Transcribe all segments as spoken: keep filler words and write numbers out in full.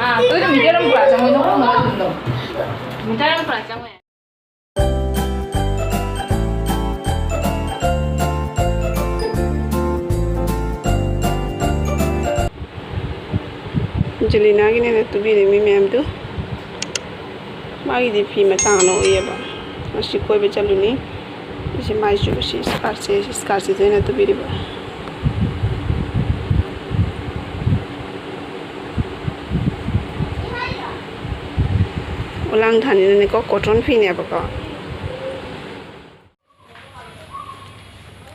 ꯑꯥ, ꯇꯣꯏꯅ ꯃꯤꯇꯔ ꯑꯃ ꯄꯨꯔꯛꯑ ꯆꯪꯉꯣ, ꯅꯈꯣꯡ ꯅꯈꯨꯠ ꯑꯗꯨꯝ ꯇꯧ꯫ ꯃꯤꯇꯔ ꯑꯃ ꯄꯨꯔꯛꯑ ꯆꯪꯉꯣ꯫ ꯖꯨꯂꯤꯅꯥꯒꯤꯅꯦꯅ ꯇꯨꯕꯤꯔꯤꯕ ꯃꯤ ꯃꯌꯥꯝꯗꯨ꯫ ꯃꯥꯒꯤꯗꯤ ꯐꯤ ꯃꯆꯥ ꯉꯥꯛꯅ ꯑꯣꯏꯌꯦꯕ꯫ ꯉꯁꯤ ꯀꯣꯏꯕ ꯆꯠꯂꯨꯅꯤ꯫ ꯁꯤꯁꯦ ꯃꯥꯏꯁꯨ ꯁꯤ ꯁ꯭ꯀꯥꯔꯠꯁꯦ, ꯁꯤ ꯁ꯭ꯀꯥꯔꯠꯁꯤꯗ ꯑꯩꯅ ꯇꯨꯕꯤꯔꯤꯕ꯫ ꯈꯨꯂꯥꯡ ꯊꯥꯅꯤꯅꯅꯦꯀꯣ, cotton ꯐꯤꯅꯦꯕꯀꯣ꯫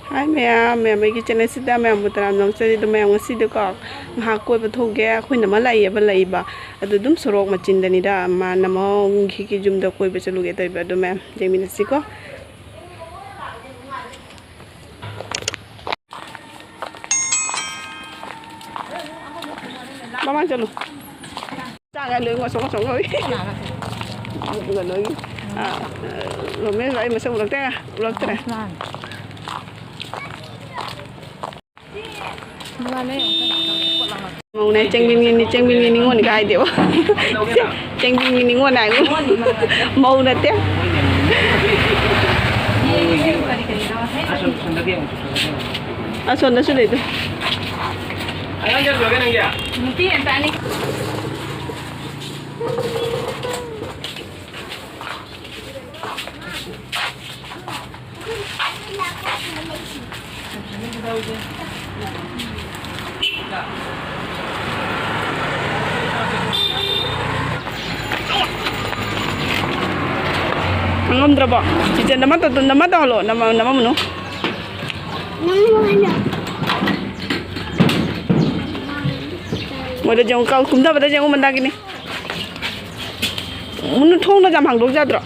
ꯍꯥꯏ ꯃꯌꯥꯝ, ꯃꯌꯥꯝ ꯑꯩꯒꯤ channelꯁꯤꯗ ꯃꯌꯥꯝꯕꯨ ꯇꯔꯥꯝꯅ ꯑꯣꯛꯆꯔꯤ꯫ ꯑꯗꯣ ꯃꯌꯥꯝ ꯉꯁꯤꯗꯤꯀꯣ ꯉꯥꯏꯍꯥꯛ ꯀꯣꯏꯕ ꯊꯣꯛꯎꯒꯦ꯫ ꯑꯩꯈꯣꯏ ꯅꯃ ꯂꯥꯛꯏꯌꯦꯕ ꯂꯩꯕ꯫ ꯑꯗꯨ ꯑꯗꯨꯝ ꯁꯣꯔꯣꯛ ꯃꯆꯤꯟꯗꯅꯤꯗ, ꯃꯥ ꯅꯃ ꯍꯣꯏꯒꯤ ꯌꯨꯝꯗ ꯀꯣꯏꯕ ꯆꯠꯂꯨꯒꯦ ꯇꯧꯔꯤꯕ꯫ ꯑꯗꯨ ꯃꯌꯥꯝ ꯌꯦꯡꯃꯤꯟꯅꯁꯤꯀꯣ꯫ ꯃꯃꯥꯡ ꯆꯠꯂꯨ꯫ ꯆꯥꯒ ꯂꯣꯏ ꯉꯣꯁꯣꯛ ꯉꯣꯁꯣꯛ ꯂꯣꯏ꯫ ꯀꯩꯅꯣꯒꯤ, ꯑ, ꯔꯣꯃꯦꯁ ꯑꯩ ꯃꯁꯛ ꯎꯔꯛꯇꯦ, ꯎꯔꯛꯇ꯭ꯔꯦ꯫ ꯃꯧꯅꯦ, ꯆꯦꯡꯕꯤꯟꯒꯤ ꯅꯤ-, ꯆꯦꯡꯕꯤꯟꯒꯤ ꯅꯤꯉꯣꯜꯅꯤ ꯀꯥꯏꯗꯦꯕ꯫ ꯆꯦꯡꯕꯤꯟꯒꯤ ꯅꯤꯉꯣꯜ ꯍꯥꯏꯕ꯫ ꯃꯧ ꯅꯠꯇꯦ꯫ ꯑꯁꯣꯝꯗꯁꯨ ꯂꯩꯗꯣ꯫ ꯅꯨꯄꯤ ꯉꯥꯛꯇꯅꯤ꯫ ꯉꯝꯗ꯭ꯔꯕꯣ? ꯆꯤꯆꯦ, ꯅꯃ ꯇꯧ-, ꯅꯃ ꯇꯧꯍꯜꯂꯣ, ꯅꯃ-, ꯅꯃ ꯃꯨꯅꯨ꯫ ꯃꯣꯏꯗ ꯌꯦꯡꯉꯨ, ꯀꯥꯎ-, ꯀꯨꯝꯊꯕꯗ ꯌꯦꯡꯉꯨ, ꯃꯟꯗꯥꯒꯤꯅꯤ꯫ ꯃꯨꯅꯨ, ꯊꯣꯡꯅ ꯌꯥꯝ ꯍꯥꯡꯗꯣꯛ ꯌꯥꯗ꯭ꯔꯣ?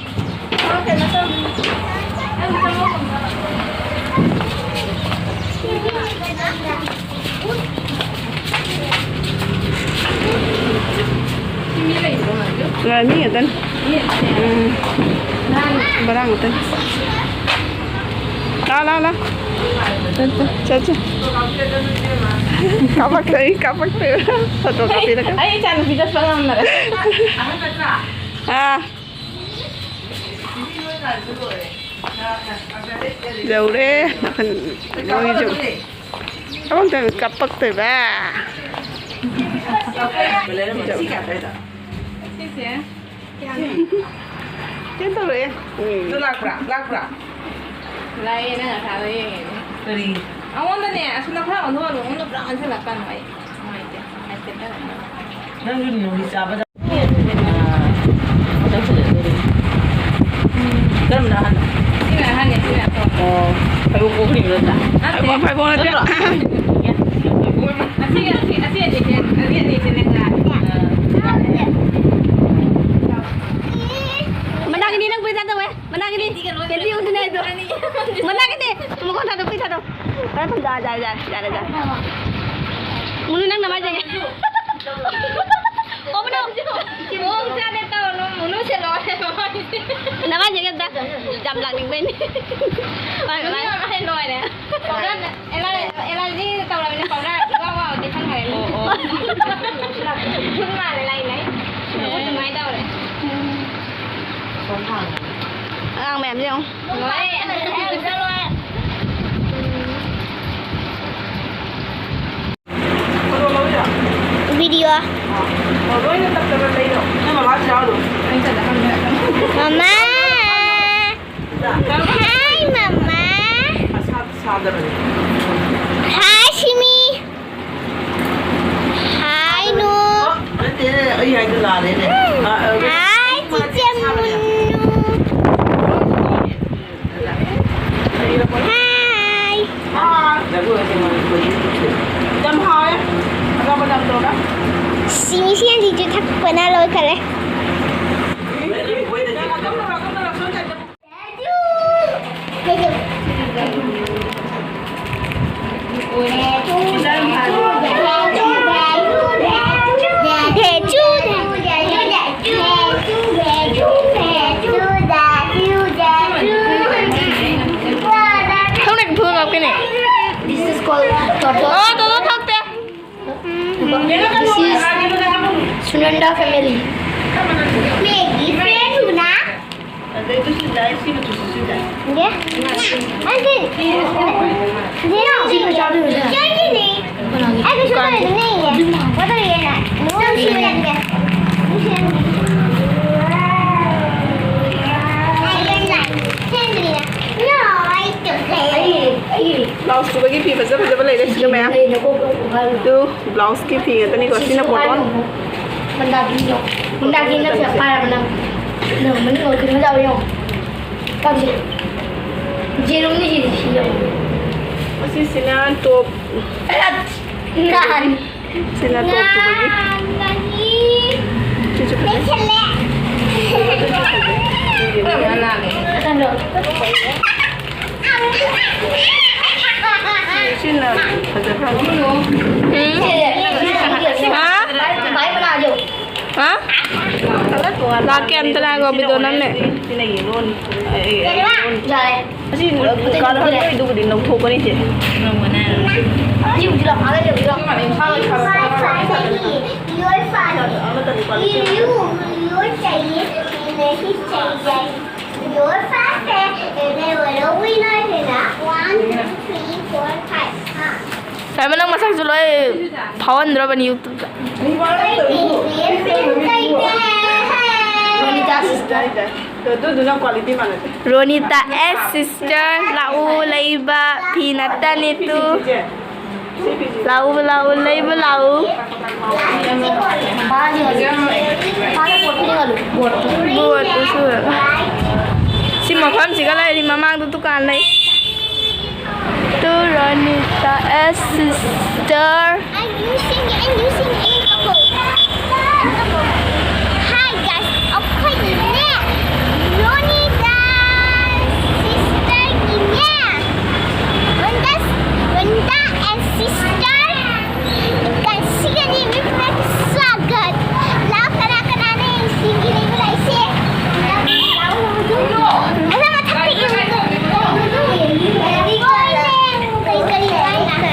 ꯃꯤ ꯉꯥꯛꯇꯅꯤ꯫ ꯎꯝ꯫ ꯕꯔꯥ ꯉꯥꯛꯇꯅꯤ꯫ ꯂꯥ, ꯂꯥ, ꯂꯥ꯫ ꯆꯠꯁꯦ꯫ ꯀꯥꯄꯛꯇꯣꯏ, ꯀꯥꯄꯛꯇꯣꯏ꯫ ꯐꯣꯇꯣ ꯀꯥꯞꯄꯤꯔꯒ꯫ ꯑꯩ ꯏꯆꯥꯅꯨꯄꯤ ꯆꯠꯄ ꯉꯝꯗꯔꯦ꯫ ꯑꯥ꯫ ꯌꯧꯔꯦ꯫ ꯅꯥꯀꯟ ꯃꯣꯏꯁꯨ꯫ ꯀꯥꯄꯛꯇꯣꯏ, ꯀꯥꯄꯛꯇꯣꯏꯕ꯫ ꯁꯤꯁꯦ꯫ ꯀꯩꯝ ꯇꯧꯔꯣꯏꯌꯦ꯫ ꯎꯝ꯫ ꯑꯗꯨ ꯂꯥꯛꯄ꯭ꯔꯥ? ꯂꯥꯛꯄ꯭ꯔꯥ? ꯂꯥꯛꯑꯦ, ꯅꯪ ꯉꯁꯥꯏꯗꯣ ꯌꯦꯡꯉꯦ꯫ ꯀꯔꯤ? ꯑꯩꯉꯣꯟꯗꯅꯦ, ꯑꯁꯣꯝꯗ ꯈꯔ ꯑꯣꯟꯊꯣꯛꯍꯜꯂꯣ, ꯑꯩꯉꯣꯟꯗ ꯄꯨꯔꯥ ꯑꯣꯟꯁꯤꯜꯂꯛꯀꯅꯨ ꯑꯩ꯫ ꯅꯨꯡꯉꯥꯏꯇꯦ, ꯅꯨꯡꯉꯥꯏꯇꯦ, ꯅꯪ꯫ ꯅꯪꯁꯨ ꯅꯨꯃꯤꯠ ꯆꯥꯕꯗ꯫ ꯑꯥ, ꯇꯧꯁꯜꯂꯛꯑꯦ꯫ ꯀꯔꯝꯕꯅ ꯑꯍꯟꯅꯣ? ꯁꯤꯅ ꯑꯍꯟꯅꯦ, ꯁꯤꯅ ꯑꯇꯣꯝꯕ꯫ ꯑꯣ, ꯐꯩꯕꯣꯛ ꯄꯣꯛꯄꯅꯤꯕ ꯅꯠꯇ꯭ꯔꯥ? ꯅꯠꯇꯦ꯫ ꯐꯩꯕꯣꯛ ꯅꯠꯇꯦ꯫ ꯅꯠꯇ꯭ꯔꯣ? ꯑꯁꯤ, ꯑꯁꯤ, ꯑꯁꯤ ꯑꯅꯤꯁꯦ, ꯑꯁꯤ ꯑꯅꯤꯁꯦ ꯂꯦꯡꯒꯥꯅꯦ꯫ ꯃꯅꯥꯛꯀꯤꯅꯤ ꯅꯪ ꯄꯩꯁꯥ ꯇꯧꯋꯦ꯫ ꯃꯅꯥꯛꯀꯤꯅꯤ꯫ ꯄꯦꯟꯇꯤ ꯎꯗꯨꯅꯦ ꯑꯩꯗꯣ꯫ ꯃꯅꯥꯛꯀꯤꯅꯤ꯫ ꯃꯈꯣꯟ ꯊꯥꯗꯣꯛ, ꯄꯩꯁꯥ ꯇꯧ꯫ ꯈꯔ ꯊꯝꯖꯥ-, ꯌꯥꯔꯦ, ꯌꯥꯔꯦ, ꯌꯥꯔꯦ, ꯌꯥꯔꯦ꯫ ꯃꯨꯅꯨ ꯅꯪ ꯅꯃꯥꯏ ꯆꯪꯉꯦ꯫ ꯑꯣ, ꯃꯨꯅꯨ꯫ ꯃꯑꯣꯡ ꯆꯥꯗꯦ ꯇꯧꯅꯨ꯫ ꯃꯨꯅꯨ ꯁꯦ ꯂꯣꯏꯔꯦ ꯃꯃꯥꯏꯁꯦ꯫ ꯅꯃꯥꯏ ꯆꯪꯉꯦ ꯑꯝꯇ꯫ ꯌꯥꯝ ꯂꯥꯛꯅꯤꯡꯕꯩꯅꯦ꯫ ꯃꯥꯏ ꯃꯃꯥꯏ꯫ ꯃꯃꯥꯏ ꯂꯣꯏꯔꯦ꯫ ꯄꯥꯎꯗꯔ ꯑꯦꯂꯔ-, ꯑꯦꯂꯔꯖꯤ ꯇꯧꯔꯕꯅꯤꯅ ꯄꯥꯎꯗꯔ ꯏꯋꯥ ꯋꯥꯕ ꯇꯩꯁꯟꯈ꯭ꯔꯦ꯫ ꯑꯣ, ꯑꯣ꯫ ꯃꯥꯜꯂꯦ, ꯂꯩ, ꯂꯩ꯫ ꯑꯗꯨꯃꯥꯏꯅ ꯇꯧꯔꯦ꯫ ꯑꯉꯥꯡ ꯃꯌꯥꯝꯁꯦ ꯌꯦꯡꯉꯣ꯫ ꯂꯣꯏꯔꯦ꯫ ꯚꯤꯗꯤꯑꯣ꯫ ꯃꯃꯥ꯫ ꯍꯥꯏ, ꯃꯃꯥ꯫ ꯍꯥꯏ, ꯁꯤꯃꯤ꯫ ꯍꯥꯏ, ꯅꯨ꯫ ꯅꯠꯇꯦ, ꯑꯩ ꯍꯥꯏꯗꯣ ꯂꯥꯜꯂꯦꯅꯦ꯫ ꯑ, ꯑ, ꯍꯥꯏ, ꯆꯤꯆꯦ ꯃꯨꯟꯅꯨ꯫ ꯍꯥꯏ꯫ ꯌꯥꯝ ꯍꯥꯎꯋꯦ꯫ ꯑꯆꯝꯕ ꯆꯝꯊꯣꯡꯒ꯫ ꯁꯤꯃꯤ ꯁꯤꯅꯗꯤꯁꯨ ꯊꯛꯄꯅ ꯂꯣꯏꯈꯔꯦ꯫ ꯊꯧꯅ ꯐꯨꯕ ꯀꯥꯞꯀꯅꯤ꯫ ꯑꯣ, ꯇꯣꯂꯣ ꯊꯛꯇꯦ꯫ This is Sunanda family. ꯃꯦꯒꯤ friend ꯍꯨꯅꯥ꯫ ꯑꯗꯩ ꯁꯤ ꯂꯥꯏ, ꯁꯤ ꯃꯆꯨꯁꯤ ꯁꯤ ꯂꯥꯏ꯫ ꯗꯦ꯫ ꯑꯗꯨ ꯁꯤ ꯄꯩꯁꯥ ꯂꯩꯔꯣꯏꯗ꯭ꯔꯥ? ꯆꯠꯂꯤꯅꯦ꯫ ꯑꯩ ꯀꯩꯁꯨ ꯇꯧꯔꯣꯏꯗꯕꯅꯦ꯫ ꯀꯩꯗꯧꯔꯒꯦꯅ? ꯅꯪ ꯁꯤ ꯂꯩꯔꯝꯗꯦ꯫ ꯅꯪ ꯁꯤ ꯂꯩꯔꯝꯗꯦ꯫ ꯕ꯭ꯂꯥꯎꯁ ꯇꯨꯕꯒꯤ ꯐꯤ ꯐꯖ ꯐꯖꯕ ꯂꯩꯔꯦ ꯁꯤꯗ ꯃꯌꯥꯝ꯫ ꯑꯗꯨ ꯕ꯭ꯂꯥꯎꯁꯀꯤ ꯐꯤ ꯉꯥꯛꯇꯅꯤꯀꯣ꯫ ꯁꯤꯅ cotton꯫ ꯃꯟꯗꯥꯀꯤꯅꯤꯗꯣ꯫ ꯃꯟꯗꯥꯀꯤꯅꯤꯅ ꯄꯩꯁꯥ ꯄꯥꯏꯔꯕ ꯅꯪ꯫ ꯅꯪ ꯃꯅꯨꯡ ꯑꯣꯏꯈꯤꯕ ꯌꯥꯎꯋꯦ ꯌꯦꯡꯉꯣ꯫ ꯇꯧꯁꯦ꯫ ꯌꯦꯔꯨꯝꯅꯤ ꯁꯤꯗꯤ ꯁꯤ ꯌꯦꯡꯉꯣ꯫ ꯑꯁꯤꯁꯤꯅ top꯫ ꯅꯍꯥꯟ꯫ ꯁꯤꯅ top ꯇꯨꯕꯒꯤ꯫ ꯁꯤꯁꯨ ꯐꯖꯩ꯫ ꯁꯤꯅ ꯐꯖꯈ꯭ꯔꯕ꯫ ꯎꯝ꯫ ꯍꯥ? ꯍꯥ? ꯂꯥꯛꯀꯦ ꯑꯝꯇ ꯉꯥꯏꯈꯣ, video ꯅꯝꯃꯦ꯫ ꯁꯤꯅ yellow꯫ ꯑꯁꯤ ꯀꯥꯔ ꯍꯣꯏꯗꯨꯕꯨꯗꯤ ꯂꯧꯊꯣꯛꯄꯅꯤ ꯆꯦ꯫ ꯁꯥꯏꯃꯟ, ꯅꯪ ꯃꯁꯛꯁꯨ ꯂꯣꯏ ꯐꯥꯎꯍꯟꯗ꯭ꯔꯕꯅꯤ YouTube꯫ ꯑꯗꯨꯗꯨꯅ quality ꯃꯥꯟꯅꯗꯦ꯫ ꯔꯣꯅꯤꯇꯥ ꯑꯦꯁ sister, ꯂꯥꯛꯎ ꯂꯩꯕ ꯐꯤ ꯅꯠꯇꯅꯤ ꯇꯨ꯫ ꯂꯥꯛꯎ, ꯂꯥꯛꯎ, ꯂꯩꯕ ꯂꯥꯛꯎ꯫ ꯕꯣꯠꯇꯨꯁꯨ꯫ ꯁꯤ ꯃꯐꯝꯁꯤꯒ ꯂꯩꯔꯤ, ꯃꯃꯥꯡꯗ ꯗꯨꯀꯥꯟ ꯂꯩ꯫ ꯇꯨ ꯔꯣꯅꯤꯇꯥ ꯑꯦꯁ sister꯫ ꯑꯩ ꯅꯤꯡꯁꯤꯡꯉꯦ, ꯑꯩ ꯅꯤꯡꯁꯤꯡꯉꯦ, ꯑꯩ ꯀꯞꯄꯧ꯫ ꯑꯩ ꯀꯞꯄꯧ꯫ Hi guys, ꯑꯩꯈꯣꯏꯒꯤꯅꯦ, ꯔꯣꯅꯤꯇꯥ sisterꯒꯤꯅꯦ, ꯔꯣꯅꯤꯇꯥ, ꯔꯣꯅꯤꯇꯥ and sister, ꯉꯁꯤꯒꯤꯗꯤ ꯃꯤ ꯄꯨꯝꯅꯃꯛꯀꯤ ꯁ꯭ꯋꯥꯒꯠ꯫ ꯂꯥꯛꯑꯣ, ꯀꯅꯥ ꯀꯅꯥꯅꯣ ꯌꯦꯡꯁꯤ, ꯂꯩꯕ ꯂꯩꯁꯦ꯫ ꯂꯥꯛꯑꯣ, ꯂꯥꯛꯑꯣ꯫ ꯃꯊꯪ ꯃꯊꯪ ꯀꯩ ꯀꯔꯤ ꯀꯔꯤ ꯀꯔꯤ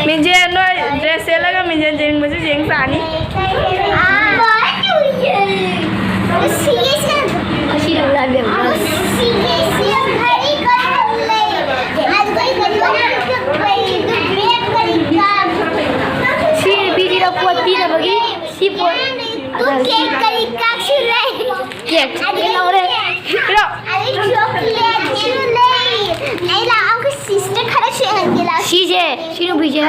ꯄꯤꯅꯕꯒꯤ ꯁꯤ ꯄꯣꯠ꯫ ꯇꯨ ꯀꯦꯛ ꯀꯔꯤ ꯀꯥꯛꯁꯨ ꯂꯩ꯫ ꯀꯦꯛ ꯑꯗꯒꯤ ꯂꯧꯔꯦ꯫ ꯄꯤꯔꯛꯑꯣ꯫ ꯑꯗꯩ ꯆꯣꯀ꯭ꯂꯦꯠꯁꯨ ꯂꯩ꯫ ꯑꯩ ꯂꯥꯛꯑꯣ, ꯑꯩꯈꯣꯏ ꯁꯤꯁꯇꯔ ꯈꯔꯁꯨ ꯌꯦꯡꯍꯟꯒꯦ ꯂꯥꯛꯑꯣ꯫ ꯁꯤꯁꯦ, ꯁꯤ ꯅꯨꯄꯤꯁꯦ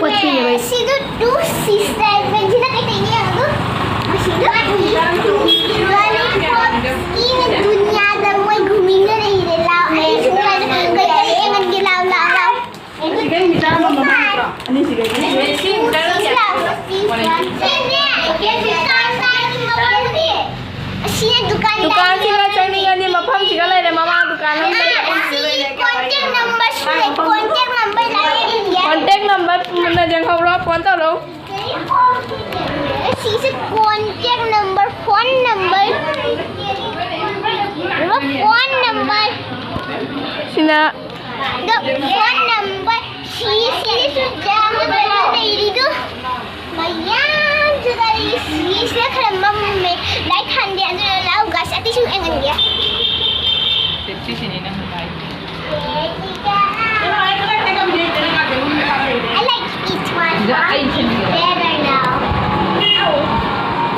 ꯄꯣꯠ ꯄꯤꯅꯕ꯫ ꯁꯤꯗꯨ ꯇꯨ ꯁꯤꯁꯇꯔ ꯕꯦꯟꯁꯤꯅ ꯀꯩꯀꯩꯅꯣ ꯌꯦꯡꯉꯨ꯫ ꯃꯁꯤꯗ ꯂꯣꯂꯤꯄꯣꯞ ꯏꯅ ꯗꯨꯅꯤꯌꯥꯗ ꯃꯣꯏ ꯘꯨꯃꯤꯅ ꯂꯩꯔꯦ꯫ ꯂꯥꯛꯑꯣ, ꯑꯩꯁꯨ ꯀꯩꯀꯩ ꯌꯦꯡꯍꯟꯒꯦ꯫ ꯂꯥꯛꯑꯣ, ꯂꯥꯛꯑꯣ, ꯂꯥꯛꯑꯣ꯫ ꯑꯅꯤꯁꯤꯒꯩ ꯃꯤꯆꯥ ꯑꯃꯃꯝ ꯅꯠꯇ꯭ꯔꯣ? ꯑꯅꯤꯁꯤꯒꯩ꯫ ꯑꯁꯤꯅ ꯗꯨꯀꯥꯟ ꯗꯨꯀꯥꯟꯁꯤꯒ ꯆꯪꯅꯤꯡꯉꯗꯤ ꯃꯐꯝꯁꯤꯒ ꯂꯩꯔꯦ, ꯃꯃꯥ ꯗꯨꯀꯥꯟ ꯑꯃ ꯂꯩꯔꯦ꯫ ꯑꯁꯤ ꯀꯣꯟꯇꯦꯛ ꯅꯝꯕꯔꯁꯨ ꯂꯩ, ꯀꯣꯟꯇꯦꯛ ꯅꯝꯕꯔ ꯂꯩꯔꯦ꯫ ꯀꯣꯟꯇꯦꯛ ꯅꯝꯕꯔ ꯃꯨꯟꯅ ꯌꯦꯡꯍꯧꯔꯣ, ꯐꯣꯟ ꯇꯧꯔꯣ꯫ ꯑꯁꯤꯁꯦ contact number, phone number. Phone number. ꯁꯤꯅ ꯑꯗꯣ ꯐꯣꯟ ꯅꯝꯕꯔ ꯁꯤ, ꯁꯤꯁꯨ ꯌꯥꯝꯅ ꯂꯩꯔꯤꯗꯨ꯫ ꯃꯌꯥꯝꯁꯨ ꯂꯩꯔꯤ꯫ ꯁꯤꯁꯤꯅ ꯈꯔ ꯃꯝꯃꯦ꯫ ꯂꯥꯏꯠ ꯊꯥꯟꯗꯦ, ꯑꯗꯨꯅ ꯂꯥꯎ ꯒꯥꯏꯁ, ꯑꯇꯩꯁꯨ ꯌꯦꯡꯍꯟꯒꯦ꯫ ꯁꯤꯁꯤꯅꯤ ꯅꯪ ꯍꯥꯏꯗꯣ꯫ I like each one. ꯁꯤꯗ ꯑꯩ ꯁꯤꯟꯒꯦ꯫ Better now.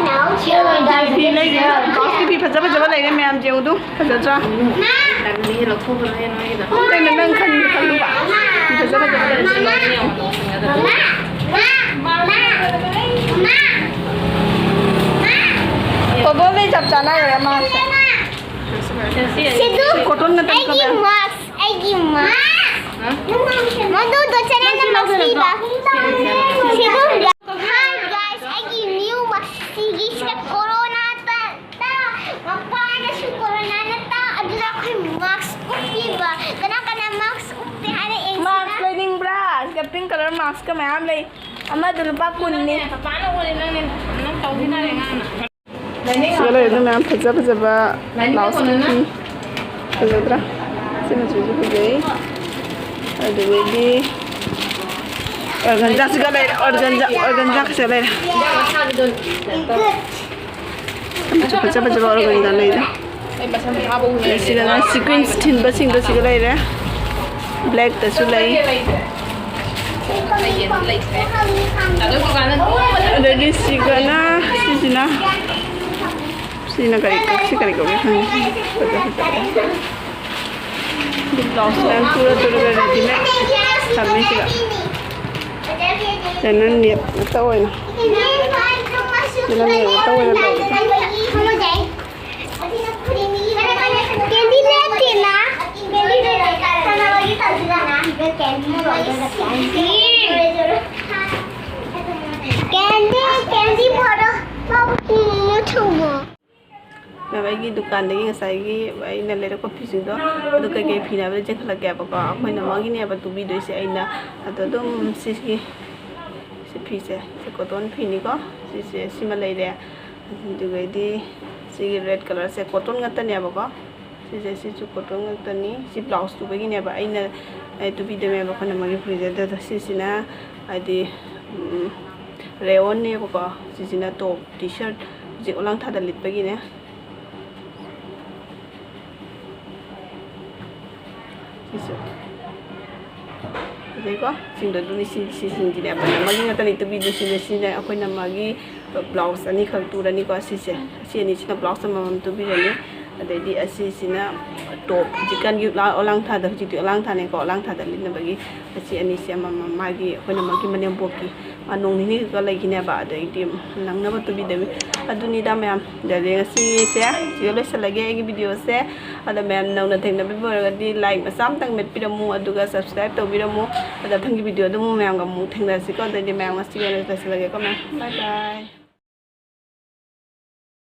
Now, ꯐꯤ ꯂꯩꯔꯦ꯫ ꯕ꯭ꯂꯥꯎꯁꯀꯤ ꯐꯤ ꯐꯖ ꯐꯖꯕ ꯂꯩꯔꯦ, ꯃꯌꯥꯝ ꯌꯦꯡꯉꯨꯗꯨ꯫ ꯐꯖꯗ꯭ꯔꯥ? ꯅꯪꯅ ꯅꯪ ꯈꯟ-, ꯈꯜꯂꯨꯕ꯫ ꯐꯖ ꯐꯖꯕ ꯂꯩꯔꯦ꯫ ꯀꯣꯕꯣꯜꯗꯩ ꯆꯞ ꯆꯥꯅ ꯑꯣꯏꯔꯦ ꯃꯥꯁꯦ꯫ ꯁꯤꯗꯨ ꯀꯣꯇꯟ ꯅꯠꯇꯕ ꯑꯩꯒꯤ ꯀꯣꯇꯟ꯫ Mask, ꯑꯩꯒꯤ mask꯫ ꯃꯗꯨꯗꯣ ꯆꯦꯅꯦꯜꯗ mask ꯄꯤꯕ꯫ ꯁꯤꯗꯨ, hi guys, ꯑꯩꯒꯤ new mask ꯁꯤꯒꯤꯁꯤꯗ ꯀꯣꯔꯣꯅꯥ ꯇ-, ꯇ-, ꯃꯄꯥꯅꯁꯨ ꯀꯣꯔꯣꯅꯥ ꯅꯠꯇ, ꯑꯗꯨꯅ ꯑꯩꯈꯣꯏ mask ꯎꯞꯄꯤꯕ꯫ ꯀꯅꯥ ꯀꯅꯥ mask ꯎꯞꯇꯦ ꯍꯥꯏꯅ ꯌꯦꯡꯁꯤꯔ? Mask ꯂꯩꯅꯤꯡꯕ꯭ꯔꯥ? ꯁꯤꯗ pink color mask ꯀ ꯃꯌꯥꯝ ꯂꯩ꯫ ꯑꯃꯗ ꯂꯨꯄꯥ ꯀꯨꯟꯅꯤ꯫ ꯄꯥꯄꯥꯅ ꯑꯣꯏꯔꯦ ꯅꯪꯅꯦ, ꯅꯪ ꯇꯧꯈꯤꯗꯥꯏꯅꯦ ꯑꯉꯥꯡꯅ꯫ ꯁꯤꯗ ꯂꯩꯔꯤꯗꯣ ꯃꯌꯥꯝ ꯐꯖ ꯐꯖꯕ ꯂꯥꯏꯅꯤꯡꯗ blouse ꯀꯣꯟꯅꯅ꯫ ꯐꯤ꯫ ꯐꯖꯗ꯭ꯔꯥ? ꯁꯤ ꯃꯆꯨꯁꯨ ꯐꯖꯩ꯫ ꯑꯗꯨꯗꯒꯤ organza ꯁꯤꯒ ꯂꯩꯔꯦ, organza, organza ꯀꯁꯨ ꯂꯩꯔꯦ꯫ ꯃꯆꯨ ꯐꯖ ꯐꯖꯕ organza ꯂꯩꯔꯦ꯫ ꯑꯩ ꯃꯁꯝ ꯐꯥꯕ ꯎꯅꯔꯦ꯫ ꯁꯤꯗꯅ sequins ꯊꯤꯟꯕꯁꯤꯡꯗꯣ ꯁꯤꯒ ꯂꯩꯔꯦ꯫ Black ꯇꯁꯨ ꯂꯩ꯫ ꯑꯗꯩꯗꯤ ꯁꯤꯒꯅ, ꯁꯤꯁꯤꯅ, ꯁꯤꯅ ꯀꯔꯤ, ꯁꯤ ꯀꯔꯤ ꯀꯧꯒꯦ ꯈꯪꯗꯦ꯫ ꯐꯖ ꯐꯖꯕ꯫ ꯑꯗꯨ ꯕ꯭ꯂꯥꯎꯁ ꯃꯌꯥꯝ ꯇꯨꯔ ꯇꯨꯔꯒ ꯔꯦꯗꯤꯃꯦꯗ ꯊꯝꯃꯦ ꯁꯤꯗ꯫ ꯁꯤꯅ ꯅꯦꯠ ꯉꯥꯛꯇ ꯑꯣꯏꯅ, ꯁꯤꯅ ꯅꯦꯠ ꯉꯥꯛꯇ ꯑꯣꯏꯅ ꯇꯧꯕꯗꯣ꯫ ꯀꯦꯟꯗꯤ, ꯀꯦꯟꯗꯤ ꯐꯣꯇꯣ ꯀꯥꯞꯄꯤꯌꯨ ꯊꯨꯡꯉꯣ꯫ ꯃꯦꯝ, ꯑꯩꯒꯤ ꯗꯨꯀꯥꯟꯗꯒꯤ ꯉꯁꯥꯏꯒꯤ ꯑꯩꯅ ꯂꯩꯔꯛꯄ ꯐꯤꯁꯤꯡꯗꯣ, ꯑꯗꯨ ꯀꯩꯀꯩ ꯐꯤꯅꯦ ꯍꯥꯏꯕꯗꯣ ꯆꯦꯟꯈꯠꯂꯛꯀꯦꯕꯀꯣ꯫ ꯑꯩꯈꯣꯏ ꯅꯃꯒꯤꯅꯦꯕ ꯇꯨꯕꯤꯗꯣꯏꯁꯦ ꯑꯩꯅ꯫ ꯑꯗꯣ ꯑꯗꯨꯝ ꯁꯤꯒꯤ, ꯁꯤ ꯐꯤꯁꯦ, ꯁꯤ ꯀꯣꯇꯣꯟ ꯐꯤꯅꯤꯀꯣ꯫ ꯁꯤꯁꯦ, ꯁꯤꯃ ꯂꯩꯔꯦ꯫ ꯑꯗꯨꯗꯨꯒꯩꯗꯤ ꯁꯤꯒꯤ ꯔꯦꯗ ꯀꯂꯔꯁꯦ ꯀꯣꯇꯣꯟ ꯉꯥꯛꯇꯅꯦꯕꯀꯣ꯫ ꯁꯤꯁꯦ, ꯁꯤꯁꯨ ꯀꯣꯇꯣꯟ ꯉꯥꯛꯇꯅꯤ꯫ ꯁꯤ ꯕ꯭ꯂꯥꯎꯁ ꯇꯨꯕꯒꯤꯅꯦꯕ ꯑꯩꯅ, ꯑꯩ ꯇꯨꯕꯤꯗꯣꯏꯅꯦꯕ ꯑꯩꯈꯣꯏ ꯅꯃꯒꯤ ꯐꯨꯔꯤꯁꯦ꯫ ꯑꯗꯨꯗ ꯁꯤꯁꯤꯅ ꯍꯥꯏꯗꯤ, ꯎꯝ, ꯔꯦꯌꯣꯟꯅꯦꯕꯀꯣ꯫ ꯁꯤꯁꯤꯅ ꯇꯣꯞ, ꯇꯤ ꯁꯥꯔꯠ, ꯍꯧꯖꯤꯛ ꯑꯣꯂꯥꯡ ꯊꯥꯗ ꯂꯤꯠꯄꯒꯤꯅꯦ꯫ ꯁꯤꯁꯨ ꯐꯖꯩꯀꯣ꯫ ꯁꯤꯡꯗꯣ ꯑꯗꯨꯅꯤ, ꯁꯤ, ꯁꯤꯁꯤꯡꯁꯤꯅꯦ ꯃꯔꯤ ꯉꯥꯛꯇꯅꯤ ꯇꯨꯕꯤꯗꯣꯏꯁꯤꯅꯦ꯫ ꯁꯤꯅ ꯑꯩꯈꯣꯏꯅ ꯃꯥꯒꯤ ꯕ꯭ꯂꯥꯎꯁ ꯑꯅꯤꯈꯛ ꯇꯨꯔꯅꯤꯀꯣ꯫ ꯁꯤꯁꯦ, ꯁꯤ ꯑꯅꯤꯁꯤꯅ ꯕ꯭ꯂꯥꯎꯁ ꯑꯃꯃꯝ ꯇꯨꯕꯤꯔꯅꯤ꯫ ꯑꯗꯩꯗꯤ ꯑꯁꯤꯁꯤꯅ ꯇꯣꯞ, ꯍꯧꯖꯤꯛꯀꯥꯟꯒꯤ ꯂꯥ-, ꯑꯣꯂꯥꯡ ꯊꯥꯗ, ꯍꯧꯖꯤꯛꯇꯤ ꯑꯣꯂꯥꯡ ꯊꯥꯅꯤꯀꯣ, ꯑꯣꯂꯥꯡ ꯊꯥꯗ ꯂꯤꯠꯅꯕꯒꯤ ꯑꯁꯤ ꯑꯅꯤꯁꯦ ꯑꯃꯃꯝ ꯃꯥꯒꯤ ꯑꯩꯈꯣꯏꯅ ꯃꯥꯒꯤ ꯃꯅꯦꯝꯄꯣꯛꯀꯤ ꯃꯥ ꯅꯣꯡ ꯅꯤꯅꯤ ꯈꯛꯇ ꯂꯩꯈꯤꯅꯦꯕ, ꯑꯗꯩꯗꯤ ꯅꯪꯅꯕ ꯇꯨꯕꯤꯗꯕꯤ꯫ ꯑꯗꯨꯅꯤꯗ ꯃꯌꯥꯝ, ꯑꯗꯨꯗꯤ ꯉꯁꯤꯁꯦ ꯁꯤꯗ ꯂꯣꯏꯁꯤꯜꯂꯒꯦ ꯑꯩꯒꯤ ꯚꯤꯗꯤꯑꯣꯁꯦ꯫ ꯑꯗꯣ ꯃꯌꯥꯝ ꯅꯧꯅ ꯊꯦꯡꯅꯕꯤꯕ ꯑꯣꯏꯔꯒꯗꯤ ꯂꯥꯏꯛ ꯃꯆꯥ ꯑꯃꯇꯪ ꯃꯦꯠꯄꯤꯔꯝꯃꯨ, ꯑꯗꯨꯒ ꯁꯕꯁꯀ꯭ꯔꯥꯏꯕ ꯇꯧꯕꯤꯔꯝꯃꯨ꯫ ꯑꯗ ꯃꯊꯪꯒꯤ ꯚꯤꯗꯤꯑꯣꯗ ꯑꯃꯨꯛ ꯃꯌꯥꯝꯒ ꯑꯃꯨꯛ ꯊꯦꯡꯅꯔꯁꯤꯀꯣ꯫ ꯑꯗꯨꯗꯤ ꯃꯌꯥꯝ ꯉꯁꯤꯒꯤ ꯑꯣꯏꯅ ꯂꯣꯏꯁꯤꯜꯂꯒꯦꯀꯣ ꯃꯌꯥꯝ꯫ ꯕꯥꯏ ꯕꯥꯏ꯫